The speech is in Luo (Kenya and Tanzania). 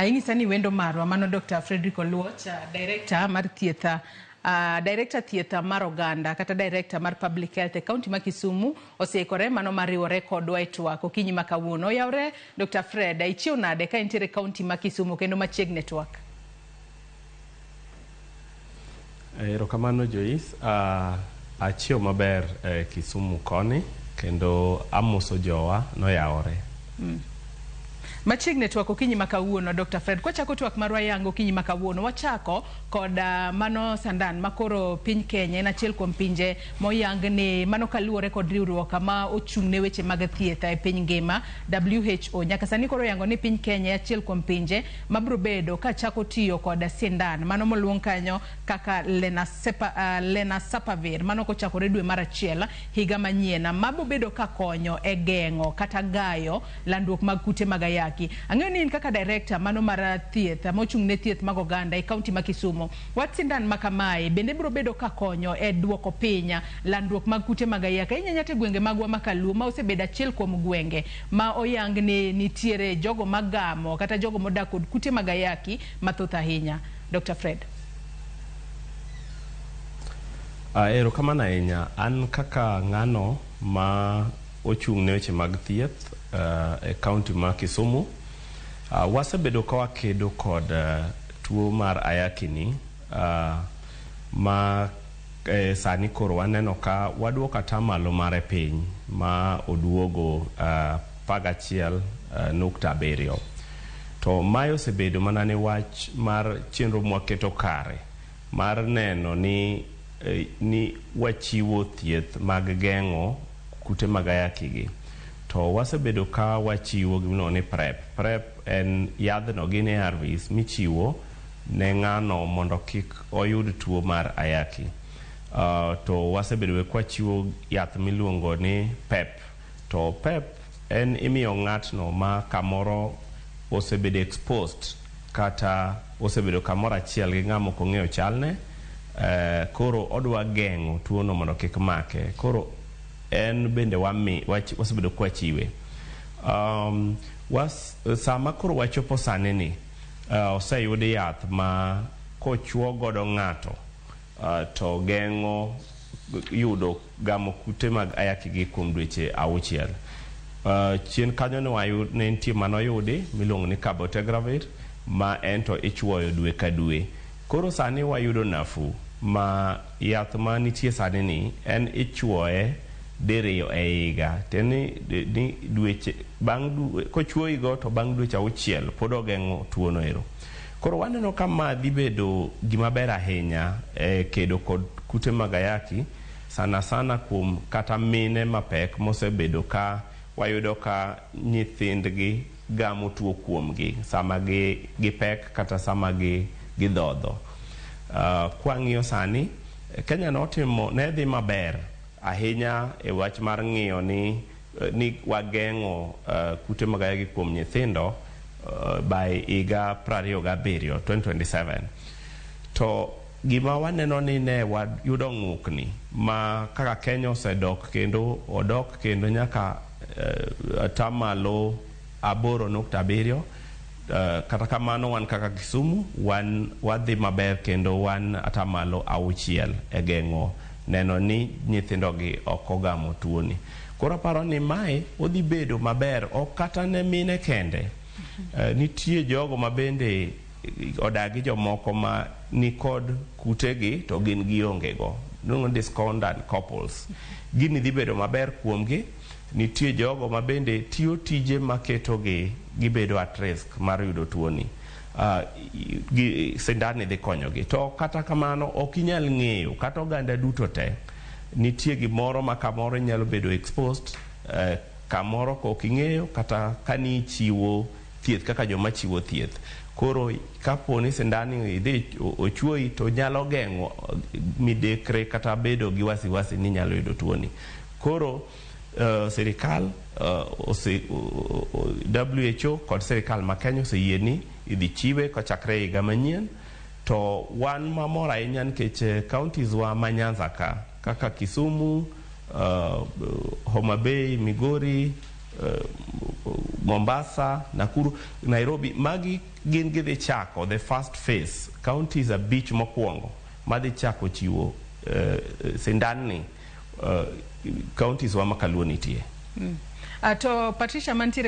Ing'isa ni wendo marwa mano Dr. Frederick Oluoch, director mar thieth, director thieth mar oganda kata director mar public health e county ma Kisumu oseikore mano mar riwore kodwa e twak okinyi ma kawuono. Oyawre Dr. Fred, ichiew nade ka intiere e county ma Kisumu kendo machiegni e twak? Erokamano Joyce, achiew maber e Kisumu koni kendo amoso jowa noyawore. Machiegni e twak okinyi ma kawuono Dr. Fred, kwachako twak marwa yango okinyi ma kawuono, wachako kod mano sandan ma koro piny Kenya en achiel kuom pinje moyang ni mano kaluwore kod riwruok ma ochung' ne weche mag thieth e piny ngima WHO. Nyaka sani koro oyango ni piny Kenya e achiel kuom pinje mabiro bedo ka chako tiyo kod sindan mano moluong kanyo kaka Lenacapavir mano kochakore dwe mar achiel higa manyien mabo bedo ka konyo e geng'o kata gayo landruok mag kute mag ayaki. Ang'eyo ni in kaka director mano mar thieth mochung' ne thieth mag oganda e county ma Kisumu, wach sindan ma kamae bende biro bedo ka konyo e duoko piny landruok mag kute mag ayaki ahinya ahinya to e gwenge magwa ma Kaluo ma osebedo achiel kuom gwenge ma oyang ni nitiere jogo magamo kata jogo modak kod kute mag ayaki mathoth ahinya. Dr. Fred. Erokamano ahinya. An kaka ng'ano ma ochung' ne weche mag thieth e county ma Kisumu, wasebedo ka wakedo kod tuo mar ayaki ni ma sani koro waneno ka waduoko atamalo mare piny ma oduogo 11.7. To mae osebedo mana ne wach mar chenro mwaketo kare mar neno ni wachiwo thieth mag geng'o kute mag ayaki gi. To wasebedo ka wachiwo gimiluongo ni PrEP. PrEP en yadhno, gin ARVs michiwo ne ng'ano mondo kik oyud tuo mar ayaki. To wasebedo kwachiwo yath miluongo ni PEP. To PEP en imiyo ng'atno ma kamoro osebedo exposed kata osebedo kamoro achiel gi ng'ama ok ong'eyo chalne, koro odwa geng'o tuono mondo kik make. Koro en bende wasebedo kwachiwe. Sama koro wachopo sani ni, oseyud yath ma kochuo godo ng'ato to geng'o yudo gamo kute mag ayaki gi kuom dweche 6. Chien kanyo ne nitie manoyudi miluongo ni cabotegravir ma en to ichuoyo dwe ka dwe. Koro sani wayudo nafuu ma yath ma nitie sani ni en ichuoye diriyo e higa. Tiende ni dweche bang' kochuoyigo to bang' dweche 6 pod ogeng'o tuono ero. Koro waneno ka ma dhi bedo gima ber ahinya e kedo kod kute mag ayaki sana sana kuom kata mine mapek mosebedo ka wayudo ka nyithindgi gamo tuo kuomgi sama gi pek kata sama gi gidhodho. Kwang'iyo sani, Kenya notimo ne dhi maber ahinya e wach mar ng'iyo ni wageng'o kute mag ayaki kuom nyithindo by higa 27, 2027. To gima waneno ni ne wayudo ng'ukni ma kaka Kenya osedok kendo odok kendo nyaka atamalo 8.7. Kata kamano wan kaka Kisumu wan wadhi maber kendo wan atamalo 6 e geng'o neno ni nyithindo gi ok ogamo tuoni. Koro aparo ni mae odhi bedo maber ok kata ne mine kende. Nitie jogo ma bende odagi jomoko ma nikod kutegi to gin gionge go. Iluongo ni discordant couples. Gini dhi bedo maber kuomgi. Nitie jogo ma bende tiyo tije maketogi gibedo at risk mar yudo tuoni. Sindan ni dhi konyogi. To kata kamano ok inyal ng'eyo kata oganda duto te nitie gimoro ma kamoro inyalo bedo exposed kamoro ok ing'eyo kata kani chiwo thieth kaka joma chiwo thieth. Koro kapo ni sindan ni idhi ochuoyi to nyalo geng'o midekre kata bedo gi wasiwasi ni inyalo yudo tuoni. Koro sirikal WHO kod sirikal ma Kenya oseyie ni idhi chiwe kochakre higa manyien. To wan mamor ahinya nikech counties wa ma Nyanza ka kaka Kisumu, Homa Bay, Migori, Mombasa, Nakuru, Nairobi, magi gin gidhi chako the first phase, counties 5 mokwongo madhi chako chiwo sindan ni, counties wa ma Kaluo nitie. To Patricia mantiere